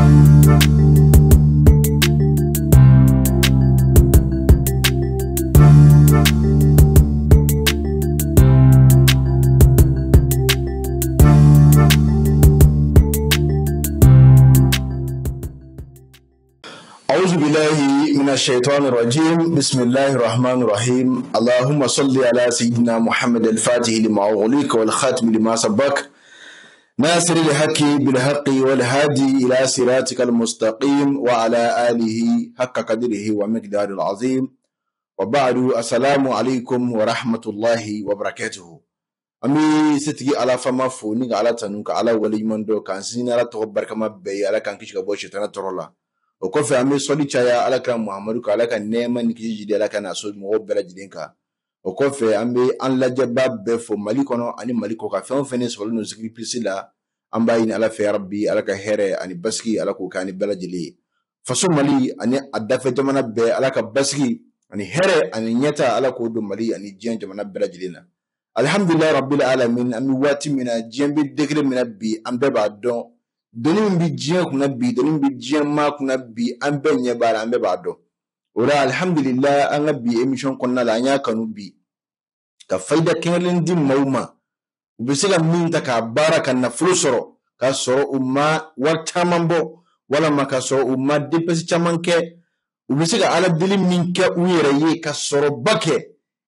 أعوذ بالله من الشيطان الرجيم. بسم الله الرحمن الرحيم. اللهم صل على سيدنا محمد الفاتح لما أغلق والخاتم لما سبق، ناصر الحق بالحق والهادي إلى صراطك المستقيم وعلى آله حق قدره ومقداره العظيم. وبعد، السلام عليكم ورحمة الله وبركاته. An bɛ setigi Ala fama fo ni ka Ala tanu, ka Ala waleɲuman dɔn, k'an sinsin Ala tɔgɔ barikama bɛɛ ye. Ala k'an kisi ka bɔ sitana tɔɔrɔ la. O kɔfɛ, an bɛ sɔli caya Ala ka Muhamadu kan, Ala ka nɛɛma ni kisi jidi Ala ka n'a so mɔgɔw bɛɛ lajɛlen kan. O kɔfɛ, an bɛ an lajɛba bɛɛ fo Mali kɔnɔ ani Mali kɔ kan, fɛn o fɛn ni sɔrɔlen don Zikiri Plus la. An b'a ɲini Ala fɛ, yarabi, Ala ka hɛrɛ ani basigi, Ala k'o kɛ ani bɛɛ lajɛlen ye. Faso Mali ani a dafɛ jamana bɛɛ, Ala ka basigi ani hɛrɛ ani ɲɛta, Ala k'o don Mali ani diɲɛ jamana bɛɛ lajɛlen na. Alhamdulilayi rabbil alamin. An bɛ waati min na, diɲɛ bɛ degré min na bi, an bɛɛ b'a dɔn. Doni min bɛ diɲɛ kunna bi, doni min bɛ diɲɛ maa kunna bi, an bɛɛ ɲɛ b'a la, an bɛɛ b'a dɔn. O la, alhamdulilayi, an ka bi émission kɔnɔna la, an y'a kanu bi ka fayida kɛnɛlen di maaw ma, u bɛ se ka min ta k'a baara ka nafolo sɔrɔ, k'a sɔrɔ u ma wari caman bɔ, walama k'a sɔrɔ u ma dépense caman kɛ. U bɛ se ka Ala deli min kɛ u yɛrɛ ye ka sɔrɔba kɛ,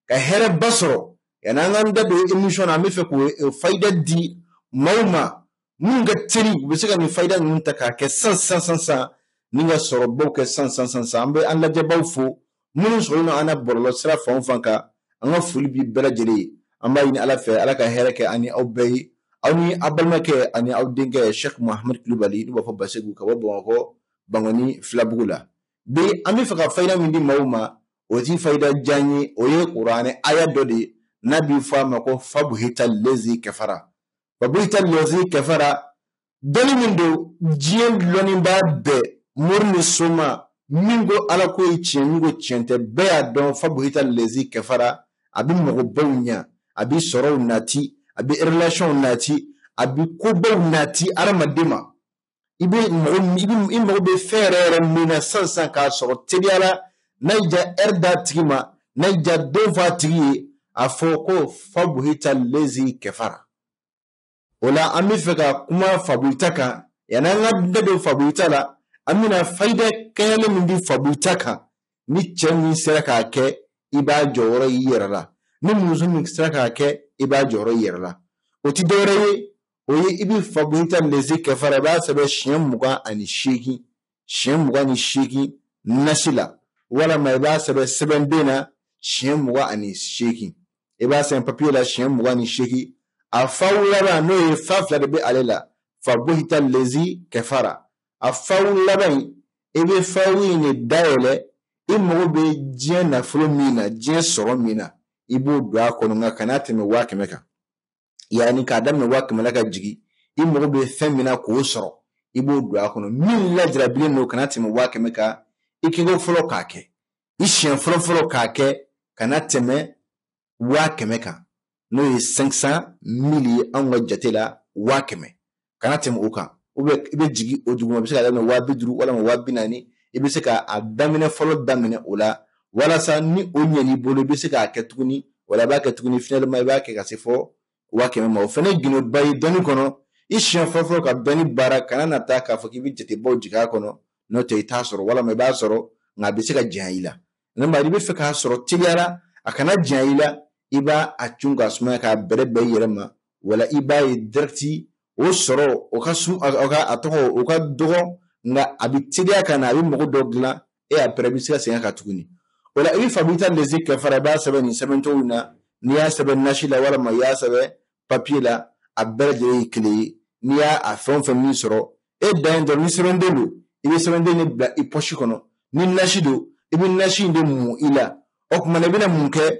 ka hɛrɛba sɔrɔ. Yanni an k'an da don émission na, an bɛ fɛ k'o fayida di maaw ma minnu ka teli, u bɛ se ka nin fayida ninnu ta k'a kɛ san san san san ni ka sɔrɔbaw kɛ san san san san. An bɛ an lajɛbaw fo minnu sɔrɔlen don an na bɔlɔlɔ sira fan o fan kan. An ka foli bi bɛɛ lajɛlen ye. An b'a ɲini Ala fɛ, Ala ka hɛrɛ kɛ ani aw bɛɛ ye. Aw ni aw balimakɛ ani aw denkɛ, Sheikh Muhammed Kulubali, n'u b'a fɔ Baseku, ka bɔ Bamakɔ Bangoni Filabugu la. Bi, an bɛ fɛ ka fayida min di maaw ma, o ti fayida jan ye. O ye kuranɛ aya dɔ de ye n'a bɛ fɔ a ma ko fabuhita lezi kafara. Fabuhita lezi kafara, dɔnni min don, diɲɛ lɔnnibaa bɛɛ, mori ni soma, min ko Ala ko ye tiɲɛ, min ko tiɲɛ tɛ, bɛɛ y'a dɔn. Fabuhita lezi kafara, a bɛ mɔgɔbaw ɲa, a bɛ sɔrɔw nati, a bɛ relationw nati, a bɛ kobaw nati hadamaden ma. I bɛ mɔgɔ i bɛ i mago bɛ fɛn yɛrɛ yɛrɛ min na sisan sisan k'a sɔrɔ teliya la, n'a y'i diya ɛri d'a tigi ma, n'a y'i diya don fɔ a tigi ye, a fɔ ko fabuhita lezi kafara. O la, an bɛ fɛ ka kuma fabuhita kan. Yanni an ka da don fabuhita la, an bɛna fayida kɛɲɛlen min di fabuhita kan. Ni cɛ min sera k'a kɛ, i b'a jɔyɔrɔ y'i yɛrɛ la. Ni muso min sera k'a kɛ, i b'a jɔyɔrɔ i yɛrɛ la. O ti dɔwɛrɛ ye, o ye i bɛ fabuhita lezi kafara, i b'a sɛbɛn siɲɛ 28, siɲɛ 28 nasi la, walama i b'a sɛbɛn sɛbɛnden na siɲɛ 28, i b'a sɛbɛn papiye la siɲɛ 28. A faw laban, n'o ye fa fila de bɛ ale la, fabuhita lezi kafara, a faw laban in, i bɛ faw in de dayɛlɛ. I mago bɛ diɲɛ nafolo min na, diɲɛ sɔrɔ min na, i b'o don a kɔnɔ, nka kana tɛmɛ 100 000 kan. Yanni k'a daminɛ 100 000 la ka jigin, i mago bɛ fɛn min na k'o sɔrɔ, i b'o don a kɔnɔ. Min lajarabilen don, kana tɛmɛ 100 000 kan. I kɛko fɔlɔ k'a kɛ, i siɲɛ fɔlɔ fɔlɔ k'a kɛ, kana tɛmɛ 100 000 kan, n'o ye 500 000 ye anw ka jate la. 100 000, kana tɛmɛ o kan. I bɛ jigin o duguma, i bɛ se ka daminɛ 50 000 walima 40 000. I bɛ se ka a daminɛ fɔlɔ daminɛ o la, walasa ni o ɲɛn'i bolo, i bɛ se k'a kɛ tuguni, wala i b'a kɛ tuguni, finalement i b'a kɛ ka se fɔ 100 000 ma. O fana ye gindoba ye dɔnni kɔnɔ. I siɲɛ fɔlɔ fɔlɔ ka dɔnni baara, kana na taa k'a fɔ k'i bɛ jatebaw jigin a kɔnɔ, n'o tɛ i t'a sɔrɔ, walama i b'a sɔrɔ, nka a bɛ se ka janya i la. Nka i bɛ fɛ k'a sɔrɔ teliya la, a kana janya i la, i b'a a cun k'a sumaya k'a bɛrɛ bɛn i yɛrɛ ma. Wala i b'a ye direct, o sɔrɔ o ka sun, o ka a tɔgɔ o ka dɔgɔ, nka a bɛ teliya ka na, a bɛ mago dɔ dilan, et après i bɛ se ka segin a kan tuguni. O la, i bɛ fabuhita lezi kafara, i b'a sɛbɛn nin sɛbɛn cogo in na. N'i y'a sɛbɛn nasi la, walama i y'a sɛbɛn papiye la, a bɛɛ lajɛlen ye kelen ye. N'i y'a a fɛn o fɛn min sɔrɔ, e dan ye dɔrɔn, ni sɛbɛnden don, i bɛ sɛbɛnden de bila i pɔsi kɔnɔ. Ni nasi don, i bɛ nasi in de mun i la. O tuma na, i bɛna mun kɛ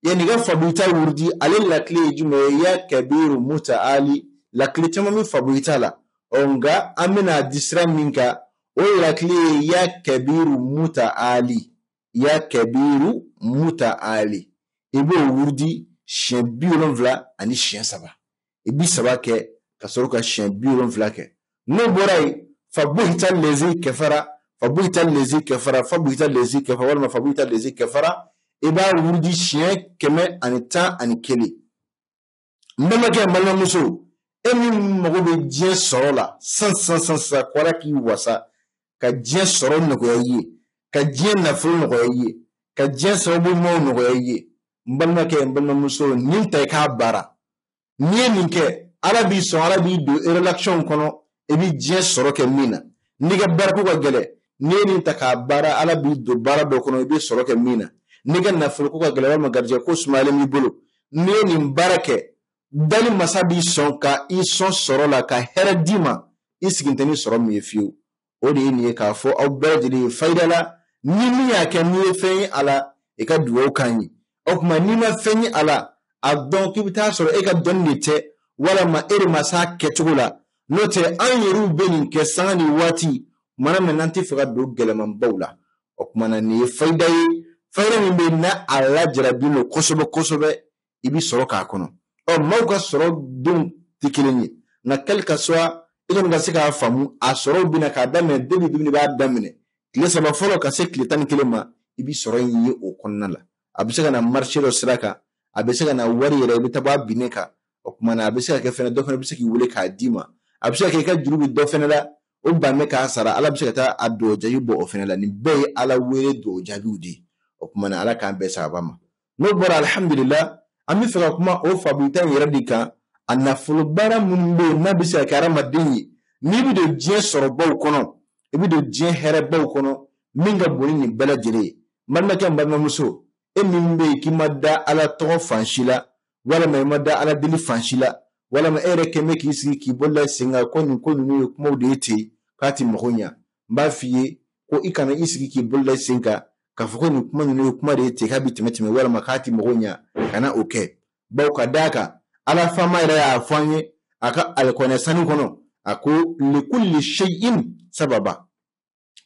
yanni i ka fabuhita wurudi? Ale lakile ye jumɛn ye? Ya kabiru mutaali. Lakile caman bɛ fabuhita la. Ɔ nka an bɛna di sira min kan, o lakile ye ya kabiru mutaali, ya kabiru mutaali. I b'o wurudi siɲɛ 73 siɲɛ saba. I bi saba kɛ ka sɔrɔ ka siɲɛ 70 kɛ. N'o bɔra yen, Fabuhita lezi kafara, fabuhita lezi kafara, fabuhita lezi kafara, walima fabuhita lezi kafara. I b'a wurudi siɲɛ 111. N balimakɛ, n balimamuso, e min mago bɛ diɲɛ sɔrɔ la san san san san, ko Ala k'i wasa ka diɲɛ sɔrɔ nɔgɔya i ye, ka diɲɛ nafolo nɔgɔya i ye, ka diɲɛ sababu ɲumanw nɔgɔya i ye. N balimakɛ, n balimamuso, nin ta i k'a baara. N'i ye nin kɛ, Ala b'i sɔn, Ala b'i don relation kɔnɔ, i bɛ diɲɛ sɔrɔ kɛ min na. N'i ka baarako ka gɛlɛn, n'i ye nin ta k'a baara, Ala b'i don baara dɔ kɔnɔ, i bɛ sɔrɔ kɛ min na. N'i ka nafolo ko ka gɛlɛn walima garijɛgɛ ko sumayalen b'i bolo, n'i ye nin baara kɛ, dali masa b'i sɔn ka i sɔn sɔrɔ la, ka hɛrɛ d'i ma, i sigin tɛ ni sɔrɔ min ye fiyewu. O de ye nin ye k'a fɔ aw bɛɛ lajɛlen ye fayida la. Ni min y'a kɛ, n'i ye fɛn ye a la, i ka dugawu k'an ye. O tuma n'i ma fɛn ye a la, a dɔn k'i bɛ taa sɔrɔ e ka dɔnni de tɛ, walima e de ma s'a kɛcogo la. N'o tɛ, an yɛrɛw bɛ nin kɛ sanga ni waati, mana min n'an tɛ fɛ ka don gɛlɛmanbaw la. O tuma na nin ye fayida ye, fayida min bɛ yen n'a a lajarabi don kosɛbɛ kosɛbɛ, i bɛ sɔrɔ k'a kɔnɔ. Ɔ, maaw ka sɔrɔ donw tɛ kelen ye, nka quel que soit, i kɔni ka se k'a faamu, a sɔrɔw bɛna k'a daminɛ depuis dumuni b'a daminɛ tile 3 fɔlɔ ka se tile 11 ma, i bɛ sɔrɔ in ye o kɔnɔna la. A bɛ se ka na marché dɔ sira kan, a bɛ se ka na wari yɛrɛ, i bɛ taa bɔ a binnen kan. O tuma na a bɛ se ka kɛ fɛnɛ, dɔ fɛnɛ bɛ se k'i wele k'a d'i ma. A bɛ se ka kɛ i ka juru bɛ dɔ fɛnɛ la, o ban bɛ k'a sara, Ala bɛ se ka taa a dugawu jaabi bɔ o fɛnɛ la. Nin bɛɛ ye Ala wele dugawu jaabiw de ye. O tuma na Ala k'an bɛɛ sababa ma. N'o bɔra, alihamudulila, an bɛ fɛ ka kuma o fabuta in yɛrɛ de kan. A nafolo baara minnu bɛ yen n'a bɛ se ka kɛ hadamaden ye, n'i bɛ don diɲɛ sɔrɔbaw kɔnɔ, i bɛ don diɲɛ hɛrɛbaw kɔnɔ, min ka bon ni nin bɛɛ lajɛlen ye. N balimakɛ, n balimamuso, e min bɛ yen k'i ma da Ala tɔgɔ fan si la, walima i ma da Ala deli fan si la, walima e yɛrɛ kɛn bɛ k'i sigi k'i bolo da sen kan ko nin ko ninnu ye kumaw de ye ten k'a ti mago ɲa, n b'a f'i ye ko i kana i sigi k'i bolo da sen kan k'a fɔ ko nin kuma ninnu ye kuma de ye ten k'a bɛ tɛmɛ tɛmɛ walima k'a ti mago ɲa, kana o kɛ. Bawo ka d'a kan, Ala faama yɛrɛ y'a fɔ an ye a ka alikɔnɛ sanu kɔnɔ, a ko likulli shay'in sababa,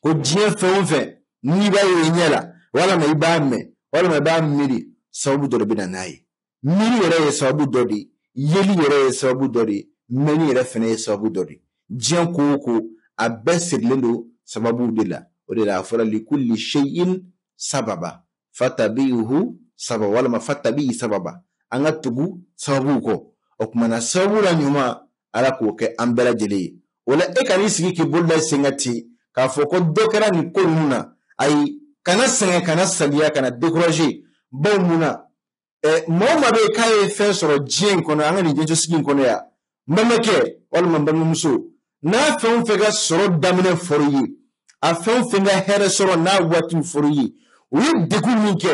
ko diɲɛ fɛn o fɛn n'i b'a ye i ɲɛ la, walima i b'a mɛn, walima i b'a miiri, sababu dɔ de bɛ na n'a ye. Miiri yɛrɛ ye sababu dɔ de ye, yeli yɛrɛ ye sababu dɔ de ye, mɛnni yɛrɛ fɛnɛ ye sababu dɔ de ye. Diɲɛ ko o ko, a bɛɛ sirilen don sababuw de la. O de la a fɔra likulli shay'in sababa, fatabi'uhu sababa, walima fatabi'i sababa. An ka tugu sababuw kɔ. O tuma na sababu la ɲuman, Ala k'o kɛ an bɛɛ lajɛlen ye. O la e kan'i sigi k'i bolo da i sen kan ten k'a fɔ ko dɔ kɛra nin ko ninnu na. Ayi, kana sɛgɛn, kana saliya, kana décourager. Bawo mun na, maa o maa bɛ yen k'a ye fɛn sɔrɔ diɲɛ in kɔnɔ, an ka nin diɲɛsigi in kɔnɔ yan, n balimakɛ walima n balimamuso, n'a fɛn o fɛn ka sɔrɔ daminɛ fɔr'i ye, a fɛn o fɛn ka hɛrɛ sɔrɔ n'a waatiw fɔr'i ye, u ye degun min kɛ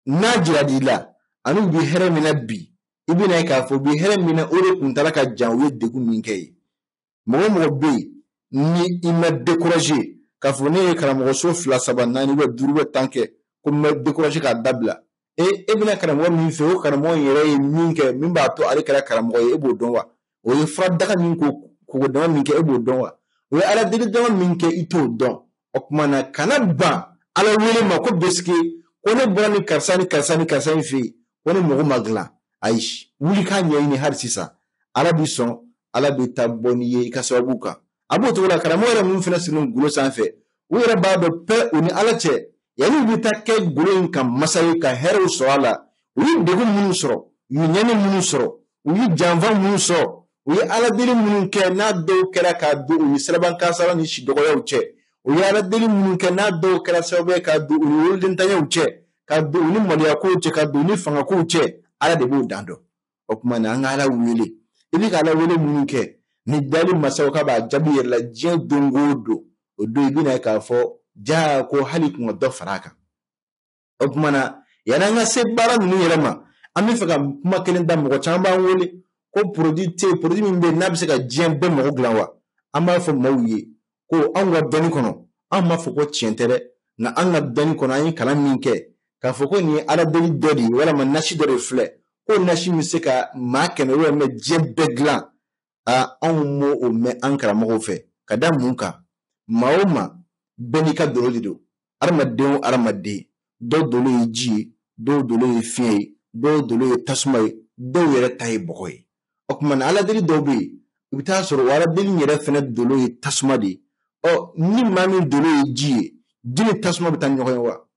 n'a jiral'i la, ani u bɛ hɛrɛ min na bi, i bɛna ye k'a fɔ u bɛ hɛrɛ min na, o de kuntala ka jan u ye degun min kɛ ye. Mɔgɔ o mɔgɔ bɛ yen ni i ma décourager k'a fɔ ne ye karamɔgɔso 2 3 4 5 10 kɛ, ko n bɛ décourager k'a dabila, e bɛna karamɔgɔ min fɛ, o karamɔgɔ in yɛrɛ ye min kɛ, min b'a to ale kɛra karamɔgɔ ye, e b'o dɔn wa? O ye fura daga min ko, koko dama min kɛ, e b'o dɔn wa? O ye Ala deli dama min kɛ, i t'o dɔn. O tuma na kana ban Ala wele ma ko besike ko ne bɔra ni karisa ni karisa ni karisa in fɛ yen, ko ne mago ma dilan. Ayi, wuli k'a ɲɛɲini hali sisan. Ala b'i sɔn, Ala bɛ taa bɔ n'i ye i ka sababu kan. A b'o cogo la, karamɔgɔ yɛrɛ minnu fana sigilen golo sanfɛ, u yɛrɛ b'a dɔn pɛ u ni Ala cɛ, yanni u bɛ taa kɛ golo in kan masa ye ka hɛrɛw sɔrɔ a la, u ye degun minnu sɔrɔ, u ye ɲani minnu sɔrɔ, u ye janfa minnu sɔrɔ, u ye Ala deli minnu kɛ n'a dɔw kɛra k'a don u ni siraban kasara ni sidɔgɔyaw cɛ, u ye Ala deli minnu kɛ n'a dɔw kɛra sababu ye k'a don u ni wolodentanyaw cɛ, k'a don u ni maloyakow cɛ, k'a don u ni fangakow cɛ, Ala de b'o dan dɔn. O tuma na an ka Ala wele. I bɛ ka Ala wele minnu kɛ, ni dali masaw k'a b'a jaabi yɛrɛ la diɲɛ don o don, o don i bɛna ye k'a fɔ jaa ko hali kun ka dɔ fara a kan. O tuma na yanni an ka se baara ninnu yɛrɛ ma, an bɛ fɛ ka kuma kelen da. Mɔgɔ caman b'an wele ko produit tɛ yen, produit min bɛ yen n'a bɛ se ka diɲɛ bɛɛ mago dilan wa? An b'a fɔ maaw ye ko anw ka dɔnni kɔnɔ, anw m'a fɔ ko tiɲɛ tɛ dɛ, nka an ka dɔnni kɔnɔ, an ye kalan min kɛ k'a fɔ ko nin ye Ala deli dɔ de ye, walima nasi dɔ de filɛ, ko nasi bɛ se ka maa 100 walima diɲɛ bɛɛ dilan. Anw m'o o mɛn an karamɔgɔw fɛ. Ka da mun kan? Maa o maa bɛɛ n'i ka dolo de don. Hadamaden o hadamaden, dɔw dolo ye ji ye, dɔw dolo ye fiɲɛ ye, dɔw dolo ye tasuma ye, dɔw yɛrɛ ta ye bɔgɔ ye. O tuma na Ala deli dɔw bɛ yen, i bɛ taa sɔrɔ o Ala deli yɛrɛ fɛnɛ dolo ye tasuma de ye. Ɔ ni maa min dolo ye ji ye, ji ni tasuma bɛ taa ɲɔgɔn ye wa?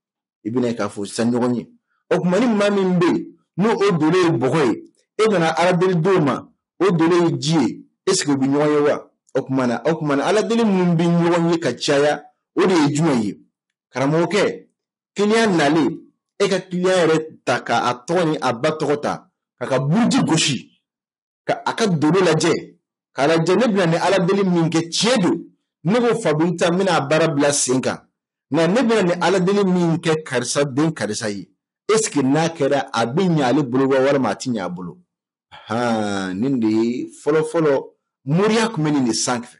I bɛna k'a fɔ sisan ɲɔgɔn ye. O tuma ni maa min bɛ yen n'o o dolo ye bɔgɔ ye, e nana aladeli d'o ma, o dolo ye ji ye, est-ce que u bɛ ɲɔgɔn ye wa? O tuma na aladeli minnu bɛ ɲɔgɔn ye ka caya, o de ye jumɛn ye? Karamɔgɔkɛ, kiliyan nalen, e ka kiliyan yɛrɛ ta k'a tɔgɔ ni a ba tɔgɔ ta, k'a ka buruji gosi, ka a ka dolo lajɛ, k'a lajɛ ne bɛna ni aladeli min kɛ tiɲɛ don, ne ko Fabinta n bɛna a baara bila sen kan, nka ne bɛna ni aladeli min kɛ karisa den karisa ye, est-ce que n'a kɛra a bɛ ɲɛ ale bolo wa walima a ti ɲɛ a bolo? Nin de ye fɔlɔ-fɔlɔ moriya tun bɛ nin de sanfɛ,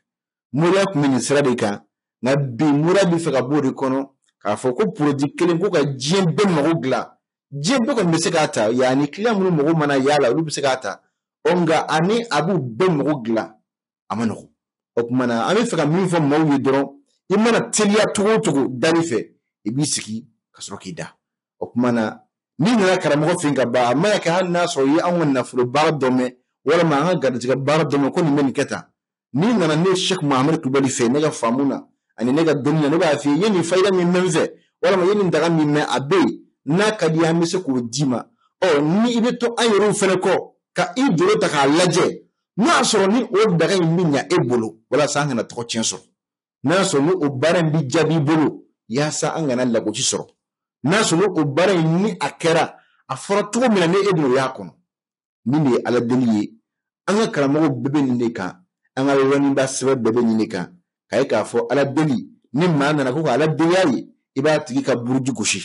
moriya tun bɛ nin sira de kan. Nka bi moriya bɛ fɛ ka bɔ o de kɔnɔ k'a fɔ ko produit kelen ko ka diɲɛ bɛɛ mago dilan, diɲɛ bɛɛ kɔni bɛ se k'a ta, yanni kiliyan minnu mago mana y'a la olu bɛ se k'a ta, ɔ nka ani a b'u bɛɛ mago dilan a ma nɔgɔn. O tuma na an bɛ fɛ ka min fɔ maaw ye dɔrɔn, i mana teliya cogo o cogo dali fɛ, i b'i sigi ka sɔrɔ k'i da. O tuma na n'i nana karamɔgɔ fɛ ka ban, a mana kɛ hali n'a sɔrɔ i ye anw ka nafolo baara dɔ mɛn walima an ka garijɛgɛ baara dɔ mɛn ko nin bɛ nin kɛ tan, n'i nana ne Sɛki Mahamadu Kulubali fɛ, ne ka faamu na ani ne ka dɔnni na, ne b'a f'i ye, i ye nin fayida min mɛn n fɛ walima i ye nin daga min mɛn, a bɛ yen, n'a ka di ye an bɛ se k'o d'i ma. Ɔ ni i bɛ to an yɛrɛw fɛnɛ kɔ ka i dolo ta k'a lajɛ, n'a y'a sɔrɔ ni o daga in bɛ ɲa e bolo walasa an kana tɔgɔ tiɲɛ sɔrɔ, n'a y'a sɔrɔ ni o baara in bɛ jaabi i bolo yaasa an kana lagosi sɔrɔ, n'a sɔrɔ o baara in ni a kɛra a fɔra cogo min na ni e bɛn'o y'a kɔnɔ. Nin de ye ala deli ye. An ka karamɔgɔw bɛɛ bɛ nin de kan, an ka lɔnnibaa sɛbɛn bɛɛ bɛ nin de kan, k'a ye k'a fɔ ala deli ni maa nana ko ka ala deli a ye, i b'a tigi ka buruji gosi,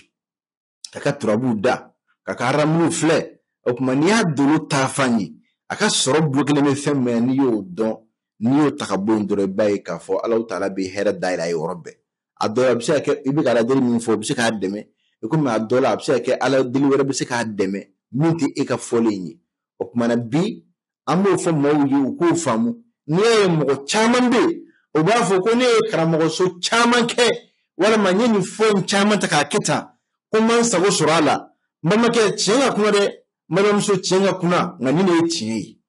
k'a ka turabuw da, k'a ka haramuw filɛ. O tuma n'i y'a dolo ta fan ye, a ka sɔrɔ bolo kelen bɛ fɛn min na, n'i y'o dɔn, n'i y'o ta ka bɔ yen dɔrɔn, i b'a ye k'a fɔ Alahu taala bɛ hɛrɛ dayɛlɛ a ye yɔrɔ bɛɛ. A dɔw la a bɛ se ka kɛ i bɛ ka ala deli min fɔ, o bɛ se k'a dɛmɛ, i komi a dɔw la a bɛ se ka kɛ ala deli wɛrɛ bɛ se k'a dɛmɛ min tɛ e ka fɔlen ye. O tuma na bi an b'o fɔ maaw ye u k'o faamu. N'i y'a ye mɔgɔ caman bɛ yen, o b'a fɔ ko ne ye karamɔgɔso caman kɛ walima n ye nin fɛn caman ta k'a kɛ tan, ko n ma n sago sɔrɔ a la. N balimakɛ, tiɲɛ ka kuma dɛ, n balimamuso, tiɲɛ ka kunna, nka nin de ye tiɲɛ ye,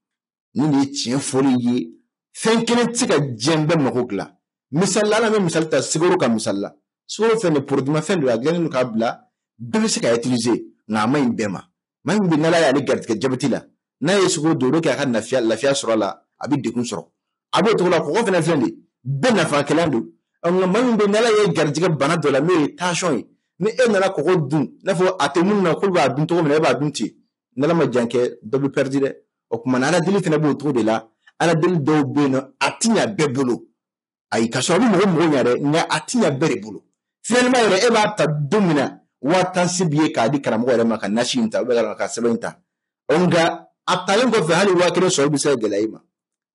nin de ye tiɲɛ fɔli ye. Fɛn kelen tɛ se ka diɲɛ bɛɛ mago dilan. Misali la, an bɛ misali ta sukaro ka misali la. Sukaro fɛn de produit ma fɛn don, a dilannen don k'a bila, bɛɛ bɛ se ka utiliser, nka a ma ɲi bɛɛ ma. Maa min bɛ n'ala y'ale garijɛgɛ jabɛti la, n'a ye sukaro don, o kɛ a ka lafiya sɔrɔ a la, a bɛ degun sɔrɔ. A b'o cogo la, kɔgɔ fɛnɛ filɛ nin ye, bɛɛ nafakɛlan don. Nka maa min bɛ n'ala ye garijɛgɛ bana dɔ la, n'o ye tension ye, ni e nana kɔgɔ dun, n'a fɔ a tɛ minnu na k'olu b'a dun cogo min na, e b'a dun ten, n'ala ma jan kɛ, dɔ bɛ pɛridi dɛ. O tuma na ala deli fɛnɛ b'o cogo de la. Ala deli dɔw bɛ yen nɔ, a ti ɲa bɛɛ bolo. Ayi, ka sɔrɔ a bɛ mɔgɔ mɔgɔ ɲa dɛ, nka a ti ɲa bɛɛ de bolo. Finalement yɛrɛ, e b'a ta don min na, 10,000 se b'i ye k'a di karamɔgɔ yɛrɛ ma ka nasi in ta, ka sɛbɛn in ta. Nka a talen kɔfɛ, hali 10,000 sɔrɔ bɛ se ka gɛlɛya i ma.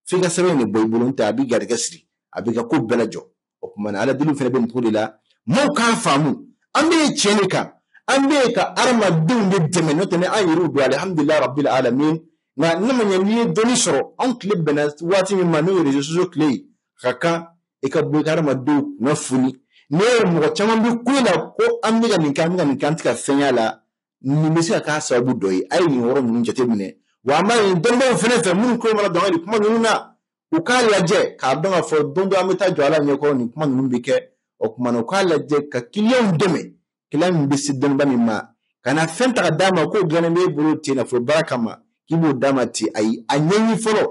F'i ka sɛbɛn in de bɔ i bolo, n'o tɛ a b'i garijɛgɛ siri, a b'i ka ko bɛɛ lajɔ. O tuma na ala deli fɛnɛ bɛ nin cogo de la. Maaw k'a faamu, an bɛ tiɲɛ de kan, an bɛ ka hadamadenw de dɛmɛ, n'o tɛ ni an yɛrɛw don, alihamudulilayi rabil alamin. Nka ne ma ɲɛ, n'i ye dɔnni sɔrɔ, anw tile bɛnna waati min ma, n'o ye réseaux sociaux tile ye, a ka kan i ka bɔ i ka hadamadenw kunnafoni. N'i y'a ye mɔgɔ caman bɛ kule la ko an bɛ ka nin kɛ, an bɛ ka nin kɛ, an tɛ ka fɛn y'a la, nin bɛ se ka k'a sababu dɔ ye. A ye nin yɔrɔ ninnu jateminɛ. Wa an b'a ɲini dɔnnibaaw fɛnɛ fɛ minnu tulo mana don an ka nin kuma ninnu na, u k'a lajɛ k'a dɔn k'a fɔ don dɔ an bɛ taa jɔ Ala ɲɛkɔrɔ, nin kuma ninnu bɛ kɛ. O tuma na u k'a lajɛ ka kiliyanw dɛmɛ, kiliyan min bɛ se dɔnniba min ma, ka na fɛn ta ka d'a ma k'o dilannen b'e bolo ten nafolo baara kama, k'i b'o d'a ma ten. Ayi, a ɲɛɲini fɔlɔ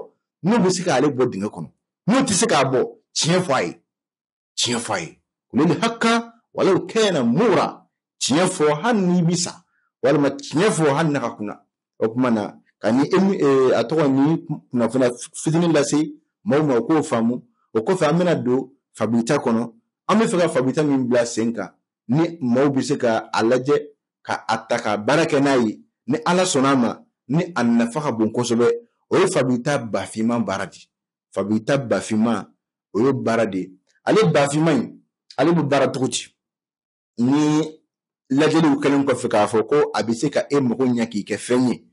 n'o bɛ se k'ale bɔ dingɛ kɔnɔ, n'o tɛ se k'a bɔ, tiɲɛ fɔ a ye, tiɲɛ fɔ a ye. Kuleli haka walaw kana mura, tiɲɛ fɔ hali n'i bɛ sa, walima tiɲɛ fɔ hali n'a ka kunna. O tuma na ka ni a tɔgɔ ni kunnafoniya fitinin lase maaw ma, u k'o faamu. O kɔfɛ an bɛna don Fabinta kɔnɔ. An bɛ fɛ ka Fabinta min bila sen kan, ni maaw bɛ se ka a lajɛ ka a ta ka baara kɛ n'a ye, ni Ala sɔnna a ma, ni a nafa ka bon kosɛbɛ, o ye Fabinta bafinman baara de ye. Fabinta bafinman, o ye baara de ye. Ale bafinman in, ale bɛ baara cogo di? Ni lajɛliw kɛlen kɔfɛ k'a fɔ ko a bɛ se ka e mago ɲɛ k'i kɛ fɛn ye,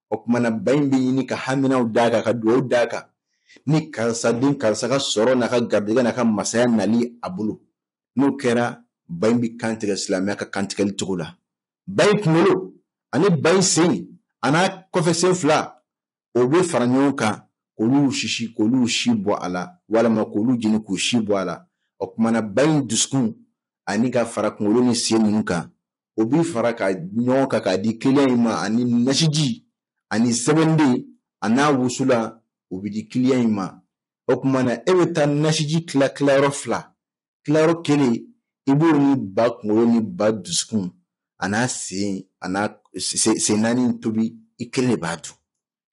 o tuma na ba in bɛ ɲini ka haminaw d'a kan, ka duwawu d'a kan, ni karisa den karisa ka sɔrɔ n'a ka garijɛgɛ n'a ka masaya nali a bolo. N'o kɛra, ba in bɛ kan tigɛ silamɛya ka kantigɛli cogo la. Ba in kunkolo ani ba in sen a n'a kɔfɛ sen fila, o bɛ fara ɲɔgɔn kan k'olu sisi, k'olu si bɔ a la, walima k'olu jeni k'u si bɔ a la. O kumana ba in dusukun ani ka fara kunkolo ni sen ninnu kan, o bi fara ka ɲɔgɔn kan k'a di kiliyan in ma, ani nasiji ani sɛbɛnden a n'a wusula, o bi di kiliyan in ma. O kumana e bɛ taa nasiji tila tilayɔrɔ fila, tilayɔrɔ kelen i b'o ni ba kunkolo ni ba dusukun a n'a sen a n'a sen naani tobi, i kelen de b'a dun,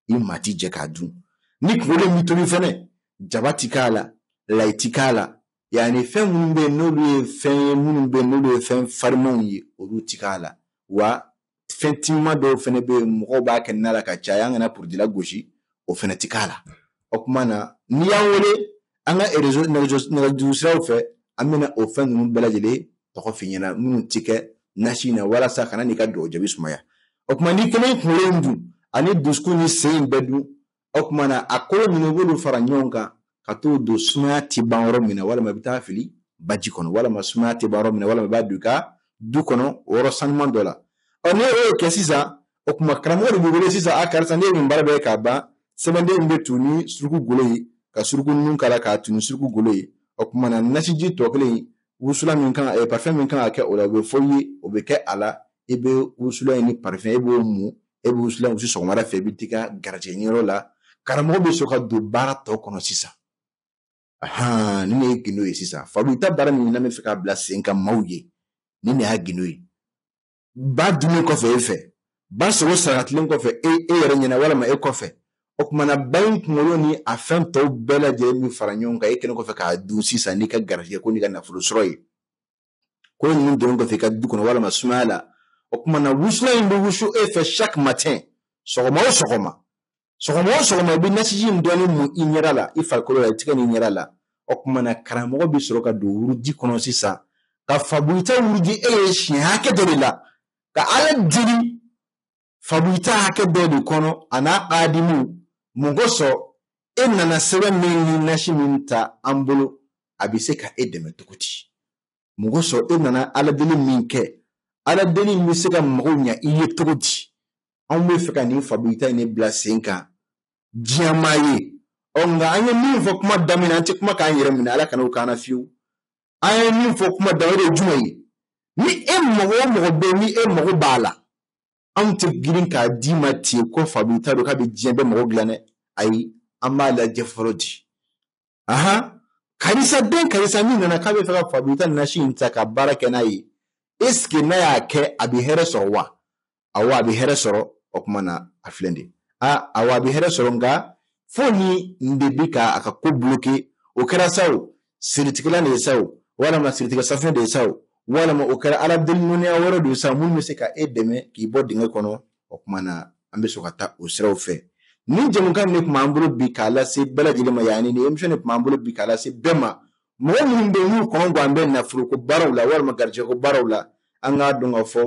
i maa ti jɛ k'a dun. Ni kunkolo min tobi fɛnɛ, jaba ti k'a la, layi ti k'a la, yanni fɛn minnu bɛ yen n'olu ye fɛn ye minnu bɛ yen n'olu ye fɛn farimanw ye, olu ti k'a la. Wa fɛn timinman dɔw fɛnɛ bɛ yen mɔgɔw b'a kɛ na la ka caya, an kana porodi lagosi, o fɛnɛ ti k'a la. O kuma na n'i y'an wele an ka réseau nɛgɛjuru siraw fɛ, an bɛna o fɛn ninnu bɛɛ lajɛlen tɔgɔ f'i ɲɛna minnu ti kɛ nasi in na, walasa kana n'i ka dugawu jaabi sumaya. O tuma n'i kelen kunkolo in dun ani dusukun ni sen in bɛɛ dun, o tuma na a kolo ninnu i b'olu fara ɲɔgɔn kan ka t'o don sumaya ti ban yɔrɔ min na, walima i bɛ taa fili baji kɔnɔ, walima sumaya ti ban yɔrɔ min na, walima i b'a don i ka du kɔnɔ o yɔrɔ sanuman dɔ la. Ɔ n'e y'o kɛ sisan, o tuma karamɔgɔ de b'i wele sisan, a karisa ne ye nin baara bɛɛ k'a ban, sɛbɛnden bɛ tu ni suruku golo ye, ka suruku nun k'a la k'a tu ni suruku golo ye. O tuma na nasiji tɔ kelen wusula min kan, parfum min kan ka kɛ o la, o bɛ fɔ i ye, o bɛ kɛ a la. I bɛ wusula in ni parfum, e b'o mun, e bɛ wusula in wusu sɔgɔmada fɛ, i bɛ t'i ka garijɛgɛ ɲɛyɔrɔ la. Karamɔgɔ bɛ sɔrɔ ka don baara tɔ kɔnɔ sisan. Ahan, nin de ye gindo ye sisan. Fabu ta baara min n'an bɛ fɛ k'a bila sen kan maaw ye, nin de y'a gindo ye. Ba dunnen kɔfɛ e fɛ, ba sogo sarakatilen kɔfɛ e yɛrɛ ɲɛna walima e kɔfɛ, o tuma na ba in kunkolo ni a fɛn tɔw bɛɛ lajɛlen bɛ fara ɲɔgɔn kan e kɛlen kɔfɛ k'a dun sisan n'i ka garijɛgɛ ko n'i ka nafolo sɔrɔ ye. Ko ninnu donnen kɔfɛ i ka du kɔnɔ walima sumaya la, o tuma na wusula in bɛ wusu e fɛ chaque matin, sɔgɔma o sɔgɔma, sɔgɔma o sɔgɔma i bɛ nasiji in dɔɔnin mun i ɲɛda la, i farikolo la, i tigɛ n'i ɲɛda la. O tuma na karamɔgɔ bɛ sɔrɔ ka don wurudi kɔnɔ sisan, ka fabuyita wurudi e ye siɲɛ hakɛ dɔ de la, ka Ala deli fabuyita hakɛ dɔ de kɔnɔ a n'a adimu. Mun kosɔn e nana sɛbɛn min ni nasi min ta an bolo, a bɛ se ka e dɛmɛ cogo di? Mun kosɔn e nana Ala deli min kɛ, Ala deli in bɛ se ka mago ɲɛ i ye cogo di? Anw bɛ fɛ ka nin fabuyita in de bila sen kan diɲɛmaa ye. Ɔ nka an ye min fɔ kuma daminɛ, an tɛ kuma k'an yɛrɛ minɛ, Ala kana o k'an na fiyewu. An ye min fɔ kuma daminɛ, o de ye jumɛn ye? Ni e mɔgɔ o mɔgɔ bɛ yen, ni e mago b'a la, anw tɛ girin k'a d'i ma ten ko fabuyita don k'a bɛ diɲɛ bɛɛ mago dilan dɛ. Ayi, an b'a lajɛ fɔlɔ di. Ahan, karisa den karisa min nana k'a bɛ fɛ ka fabuyita nasi in ta ka baara kɛ n'a ye, est ce que n'a y'a kɛ a bɛ hɛrɛ sɔrɔ wa? Awɔ, a bɛ hɛrɛ sɔrɔ. O tuma na a filɛ de. A awɔ, a bɛ hɛrɛ sɔrɔ, nka fo ni nin de bi ka a ka ko bloqué. O kɛra sa o, siritigɛla de ye sa o, walima siritigɛ safunɛ de ye sa o, walima o kɛra Ala deli nɔnɔya wɛrɛ de ye sa, minnu bɛ se ka e dɛmɛ k'i bɔ dingɛ kɔnɔ. O tuma na an bɛ sɔrɔ ka taa o siraw fɛ. Nin jɛmukan de tun b'an bolo bi k'a lase bɛɛ lajɛlen ma, yanni nin émission de tun b'an bolo bi k'a lase bɛɛ ma. Mɔgɔ minnu bɛ yen n'u kɔnɔ gan bɛ nafoloko baaraw la walima garijɛgɛko baaraw la, an k'a dɔn k'a fɔ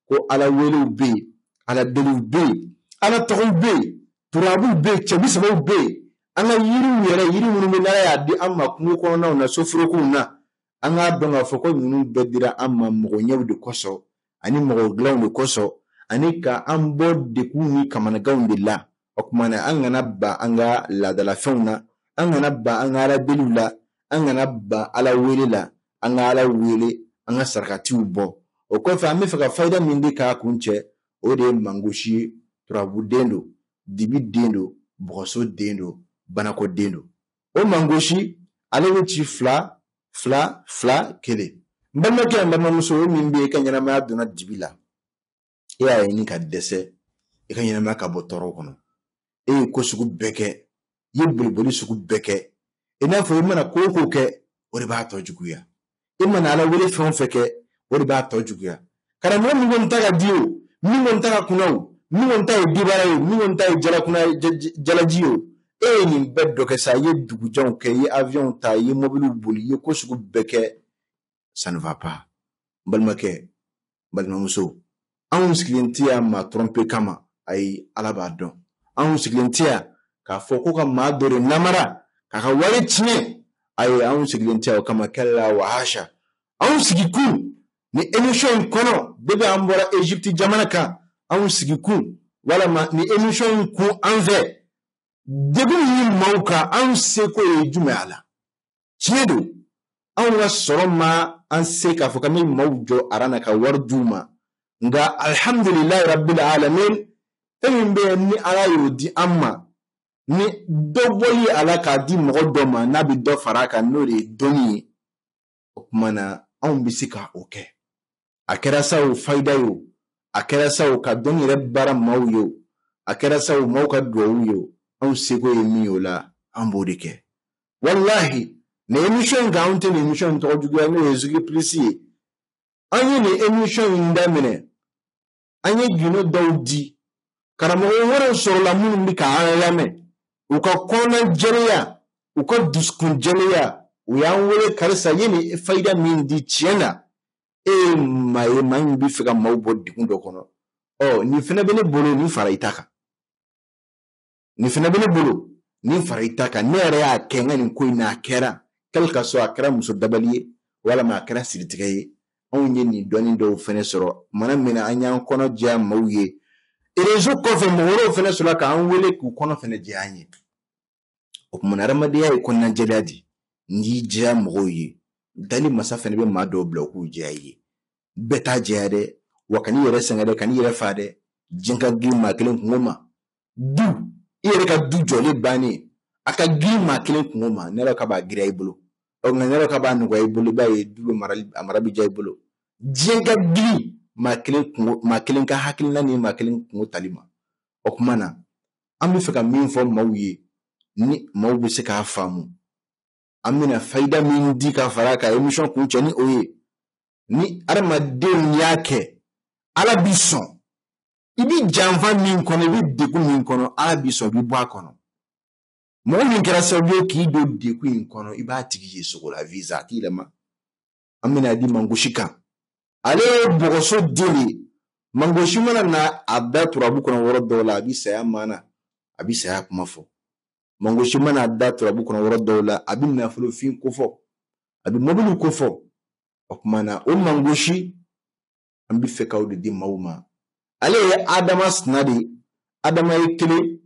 ko Ala welew bɛ yen, Ala deliw bɛ yen, Ala tɔgɔw bɛ yen, turabuw bɛ yen, cɛ bi sabaw bɛ yen. An ka yiriw yɛrɛ, yiri minnu bɛ n'Ala y'a di an ma kungo kɔnɔnaw na, soforokow na, an k'a dɔn k'a fɔ ko ninnu bɛɛ dira an ma mɔgɔ ɲɛw de kosɔn ani mɔgɔ dilanw de kosɔn, ani ka an bɔ degunw ni kamanaganw de la. O tuma na an kana ban an ka laadalafɛnw na, an kana ban an ka Ala deliw la, an kana ban Ala wele la, an ka Ala wele, an ka sarakatiw bɔ. O kɔfɛ an bɛ fɛ ka fayida min di k'a kun cɛ, o de ye mangosi ye. Turabu den don, dibi den don, bɔgɔso den don, banako den don. O mangosi ale bɛ ci 2 2 2 1. N balimakɛ, n balimamuso, o min bɛ yen i ka ɲɛnamaya donna dibi la, e y'a ɲini ka dɛsɛ i ka ɲɛnamaya ka bɔ tɔɔrɔ kɔnɔ, e ye ko sugu bɛɛ kɛ, i ye boliboli sugu bɛɛ kɛ, i n'a fɔ i mana ko o ko kɛ, o de b'a tɔ juguya. I mana Ala wele fɛn o fɛn kɛ, o de b'a tɔ juguya. Karamɔgɔ min ko n ta ka di o, min ko n ta ka kunna o, min ko n ta ye dibara ye o, min ko n ta ye jalakuna ye, jalaji ye o, e ye nin bɛɛ dɔ kɛ sa, i ye dugujanw kɛ, i ye avion ta, i ye mobiliw boli, i ye ko sugu bɛɛ kɛ, ça ne va pas. N balimakɛ, n balimamuso, anw sigilen tɛ yan maa tromper kama, ayi, Ala b'a dɔn. Anw sigilen tɛ yan k'a fɔ ko ka maa dɔ de namara k'a ka wari tiɲɛ, ayi, anw sigilen tɛ yan o kama, kɛlɛ wa hasha. Anw sigi kun ni émission in kɔnɔ, depuis an bɔra Égypte jamana kan, anw sigi kun walima ni émission in kun an fɛ, degun min maaw kan, anw seko ye jumɛn a la? Tiɲɛ don, Anw ka sɔrɔ ma an se k'a fɔ k'an bɛ maaw jɔ aran na ka wari d'u ma, nka alhamdulilayi rabbil alamin, fɛn min bɛ yen ni Ala y'o di an ma, ni dɔ bɔli a la k'a di mɔgɔ dɔ ma n'a bɛ dɔ fara a kan, n'o de ye dɔnni ye. O tuma na anw bɛ se ka o kɛ. A kɛra sa o fayida ye o, a kɛra sa o ka dɔnni yɛrɛ baara maaw ye o, a kɛra sa o maaw ka duwawu ye o, anw seko ye min ye o la, an b'o de kɛ. Walahi nin émission in kan, anw tɛ nin émission in tɔgɔ juguya, n'o ye Zikiri Plus ye. An ye nin émission in daminɛ, an ye gindo dɔw di, karamɔgɔ wɛrɛw sɔrɔla minnu bɛ k'an lamɛn, u ka kɔnɔna jɛlenya, u ka dusukun jɛlenya, u y'an wele, karisa ye nin fayida min di, tiɲɛ na e ye maa ye, maa min bɛ fɛ ka maaw bɔ degun dɔ kɔnɔ. Ɔ nin fana bɛ ne bolo, nin fara i ta kan, nin fana bɛ ne bolo, nin fara i ta kan. Ne yɛrɛ y'a kɛ n ka nin ko in na, a kɛra quelque soit, a kɛra muso dabali ye walima a kɛra siritigɛ ye. Anw ye nin dɔnni dɔw fana sɔrɔ mana min na, an y'an kɔnɔ jɛya maaw ye. Réseau kɔfɛ, mɔgɔ wɛrɛw fana sɔrɔla k'an wele k'u kɔnɔ fana jɛya an ye. O tuma na adamadenya ye kɔnɔna jɛlenya de, n'i y'i jɛya mɔgɔw ye, dali masa fana bɛ maa dɔw bila u k'u jɛya i ye. Bɛɛ t'a jɛya dɛ, wa kan'i yɛrɛ sɛgɛn dɛ, kan'i yɛrɛ fa dɛ. Diɲɛ ka girin maa kelen kungo ma, du i yɛrɛ ka du jɔlen bannen, a ka girin maa kelen kungo ma, ne yɛrɛ ka b'a giriya i bolo, ɔ nka ne yɛrɛ ka b'a nɔgɔya i bolo, i b'a ye du bɛ marali, a mara bɛ diya i bolo. Diɲɛ ka girin maa kelen kungo, maa kelen ka hakilina ni maa kelen kungo tali ma. O tuma na an bɛ fɛ ka min fɔ maaw ye, ni maaw bɛ se k'a faamu, an bɛna fayida min di ka fara a kan émission kuncɛ ni o ye, ni adamadenw y'a kɛ, Ala b'i sɔn. I bɛ janfa min kɔnɔ, i bɛ degun min kɔnɔ, Ala b'i sɔn, i bɛ bɔ a kɔnɔ. Mɔgɔ min kɛra sababu ye k'i don degun in kɔnɔ, i b'a tigi ye sogo la visa, a t'i yɛlɛma. An bɛna di mangosi kan, ale ye bɔgɔso den de ye. Mangosi mana na a da turabu kɔnɔ yɔrɔ dɔw la, a bɛ saya mana, a bɛ saya kuma fɔ. Mangosi mana a da turabu kɔnɔ yɔrɔ dɔw la, a bɛ nafolofin kofɔ, a bɛ mɔbiliw kofɔ. O tuma na o mangosi, an bɛ fɛ k'aw de di maaw ma. Ale ye Adama sina de ye. Adama ye 1, 2,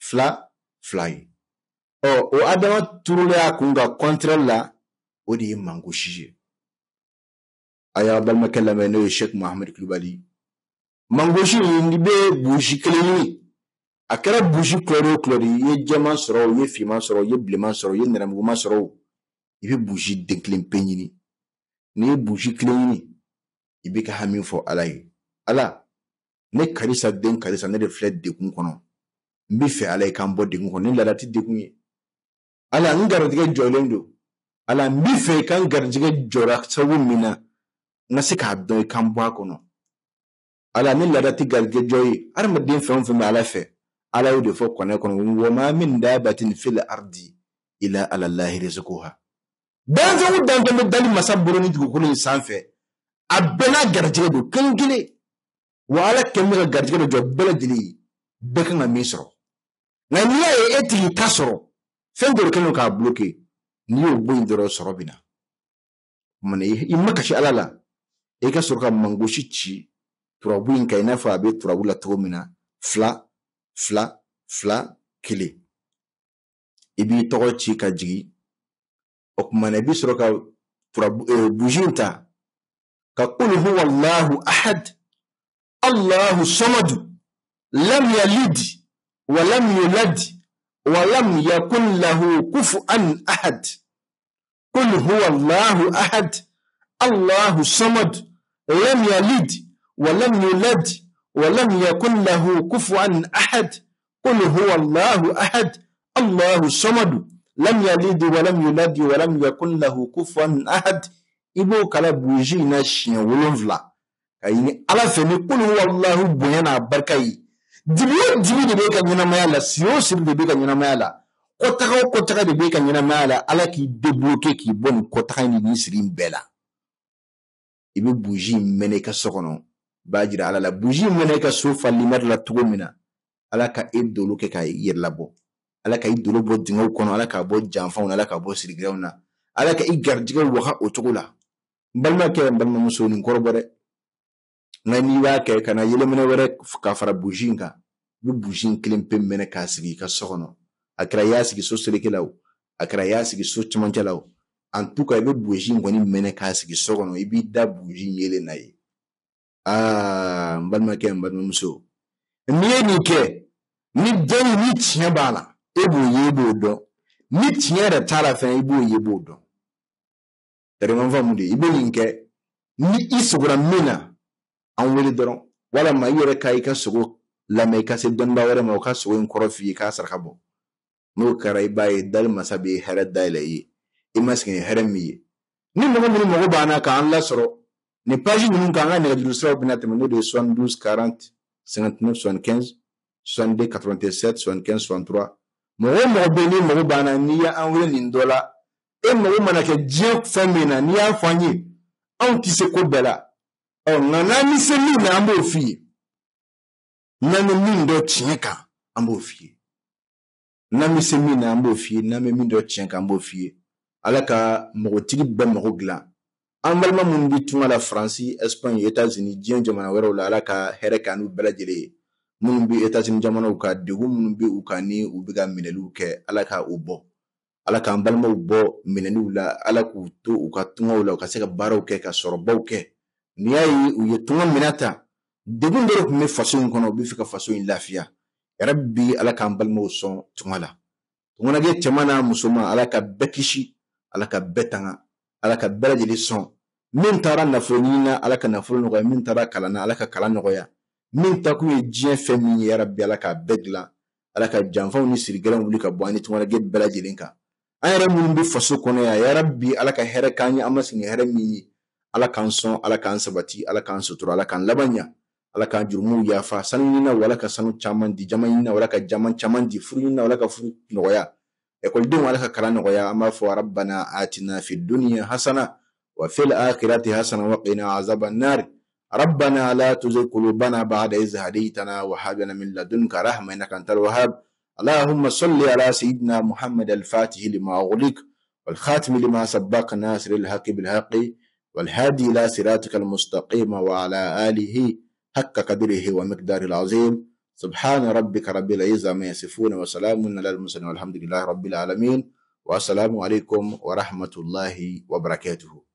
2, 2 ye. Ɔ o Adama turulen a kun ka kɔntirɛli la, o de ye mangosi ye. A y'a balimakɛ lamɛn, n'o ye Sɛki Mahamadu Kulubali. Mangosi in, i bɛ busi kelen ɲini, a kɛra busi kulɛri o kulɛri, i ye jɛman sɔrɔ o, i ye finman sɔrɔ o, i ye bilenman sɔrɔ o, i ye nɛrɛmuguma sɔrɔ o, i bɛ busi den kelen pe ɲini. N'i ye busi kelen ɲini, i bɛ ka hami fɔ Ala ye. Ala, ne karisa den karisa, ne de filɛ degun kɔnɔ, n bɛ fɛ Ala ye k'an bɔ degun kɔnɔ. Ni laada tɛ degun ye. Ala, n garijɛgɛ jɔlen don. Ala, n bɛ fɛ i ka n garijɛgɛ jɔra sababu min na, n ka se k'a dɔn, i k'an bɔ a kɔnɔ. Ala, ni laada tɛ garijɛgɛ jɔ ye, adamaden fɛn o fɛn bɛ Ala fɛ, Ala y'o de fɔ kuranɛ kɔnɔ, wa ma min dabatin fil ardi ila ala lahi rizquha. Danfɛn o danfɛn bɛ dali masa bolo ni dugukolo in sanfɛ, a bɛɛ n'a garijɛgɛ don kelen kelen. Wa Ala kɛlen bɛ ka garijɛgɛ dɔ jɔ bɛɛ lajɛlen ye, bɛɛ kan ka min sɔrɔ. Nka n'i y'a ye e tigi ta sɔrɔ, fɛn dɔ de kɛlen don k'a bloqué, n'i y'o bɔ yen dɔrɔn, sɔrɔ bɛ na. O tuma na i ma kasi Ala la, i ka sɔrɔ ka mangosi ci turabu in kan, i n'a fɔ a bɛ turabu la cogo min na, 2, 2, 2, 1. I b'i tɔgɔ ci ka jigin. O tuma na i bɛ sɔrɔ ka turabu buji in ta ka qul huwa Allahu ahad Allahu samadu lam yalid wa lam yulad wa lam yakun lahu kufuwan ahad. Qul huwa Allahu ahad Allahu samad lam yalid wa lam yulad wa lam yakun lahu kufuwan ahad. Qul huwa Allahu ahad Allahu samad lam yalid wa lam yulad wa lam yakun lahu kufuwan ahad. I b'o kala buji in na siɲɛ 7 ka ɲini Ala fɛ ni qul huwa Allahu bonya n'a barika ye. Dibi o dibi de b'e ka ɲɛnamaya la, siri o siri de b'e ka ɲɛnamaya la, kɔtaga o kɔtaga de b'e ka ɲɛnamaya la, Ala k'i débloquer k'i bɔ nin kɔtaga in ni nin siri in bɛɛ la. I bɛ buji in mɛnɛ i ka so kɔnɔ, b'a jira Ala la. Buji in mɛnɛ i ka so fa limɛri la cogo min na, Ala ka e dolo kɛ k'a yɛrɛ labɔ. Ala ka i dolo bɔ dingɛw kɔnɔ, Ala k'a bɔ janfanw na, Ala k'a bɔ sirigɛrɛw na, Ala ka i garijɛgɛ waga o cogo la. N balimakɛ, n balimamuso, nin kɔrɔbɔ dɛ. Nka n'i b'a kɛ, ka na yɛlɛminɛ wɛrɛ ka fara buji in kan, i bɛ buji in kelen pe mɛnɛ k'a sigi i ka so kɔnɔ. A kɛra i y'a sigi so seleke la o, a kɛra i y'a sigi so cɛmancɛ la o, En tout cas, i bɛ bougie in kɔni mɛnɛ k'a sigi so kɔnɔ, i b'i da bougie yeelen na ye. Aa, n balimakɛ, n balimamuso, n'i ye nin kɛ, ni dɔnni ni tiɲɛ b'a la, e b'o ye, e b'o dɔn. Ni tiɲɛ yɛrɛ t'a la fɛnɛ, i b'o ye, i b'o dɔn. Tɛrɛman faamu de, i bɛ nin kɛ, ni i sogora min na, an wele dɔrɔn, walama i yɛrɛ ka i ka sogo lamɛn, i ka se dɔnnibaa wɛrɛ ma, o ka sogo in kɔrɔ f'i ye k'a saraka bɔ. N'o kɛra, i b'a ye dali masa bɛ hɛrɛ dayɛlɛ i ye, i ma sigi ni hɛrɛ min ye. Ni mɔgɔ minnu mago b'an na k'an lasɔrɔ nin page ninnu kan, an ka nɛgɛjuru siraw bɛna tɛmɛ, n'o de ye 72 40 59 75, 62 87 75 63. Mɔgɔ o mɔgɔ bɛ yen n'i mago b'an na, n'i y'an wele nin dɔ la, e mago mana kɛ diɲɛ fɛn min na, n'i y'a fɔ an ye, anw tɛ se ko bɛɛ la. Ɔ, nka n'an bɛ se min na, an b'o f'i ye. N'an bɛ min dɔn tiɲɛ kan, an b'o f'i ye. N'an bɛ se min na, an b'o f'i ye. N'an bɛ min dɔn tiɲɛ kan, an b'o f'i ye. Ala ka mɔgɔtigi bɛɛ mago dilan. An balima minnu bɛ tunga la, Faransi, Espagne, États-Unis, diɲɛ jamana wɛrɛw la, Ala ka hɛrɛ k'an n'u bɛɛ lajɛlen ye. Minnu bɛ États-Unis jamanaw kan, degun minnu bɛ u kan ni u bɛ ka minɛliw kɛ, Ala ka u bɔ. Ala k'an balimaw bɔ minɛliw la, Ala k'u to u ka tungaw la, u ka se ka baaraw kɛ, ka sɔrɔbaw kɛ. N'i y'a ye u ye tunga minɛ ta, degun dɔ de tun bɛ faso in kɔnɔ, u bɛ fɛ ka faso in lafiya. Yarabi, Ala k'an balimaw sɔn tunga la. Tungalange cɛman n'a musoman, Ala ka bɛɛ kisi, Ala ka bɛɛ tanga, Ala ka bɛɛ lajɛlen sɔn. Min taara nafolo ɲini na, Ala ka nafolo nɔgɔya. Min taara kalan na, Ala ka kalan nɔgɔya. Min ta kun ye diɲɛ fɛn min ye, yarabi, Ala k'a bɛɛ dilan. Ala ka janfaw ni sirigɛlɛnw wuli ka bɔ an ni tungalange bɛɛ lajɛlen kan. An yɛrɛ minnu bɛ faso kɔnɔ yan, yarabi, Ala ka hɛrɛ k'an ye, an ma sigi ni hɛrɛ min ye. Ala k'an sɔn, Ala k'an sabati, Ala k'an sutura, Ala k'an laban ɲa, Ala k'an jurumuw yafa. Sanu ɲininaw, Ala ka sanu caman di. Jama ɲininaw, Ala ka jama caman di. Furu ɲininaw, Ala ka furu nɔgɔya. Ekɔlidenw, Ala ka kalan nɔgɔya. An b'a fɔ rabbana atina fi dunya hasana wa fil akhirati hasana wa qina azaban nar. ربنا لا تزغ قلوبنا بعد إذ هديتنا وهب لنا من لدنك رحمة إنك أنت الوهاب. اللهم صل على سيدنا محمد الفاتح لما أغلق والخاتم لما سبق ناصر الحق بالحق والهادي إلى صراطك المستقيم وعلى آله حق قدره ومقداره العظيم. سبحان ربك رب العزة عما يصفون وسلام على المرسلين والحمد لله رب العالمين. والسلام عليكم ورحمة الله وبركاته.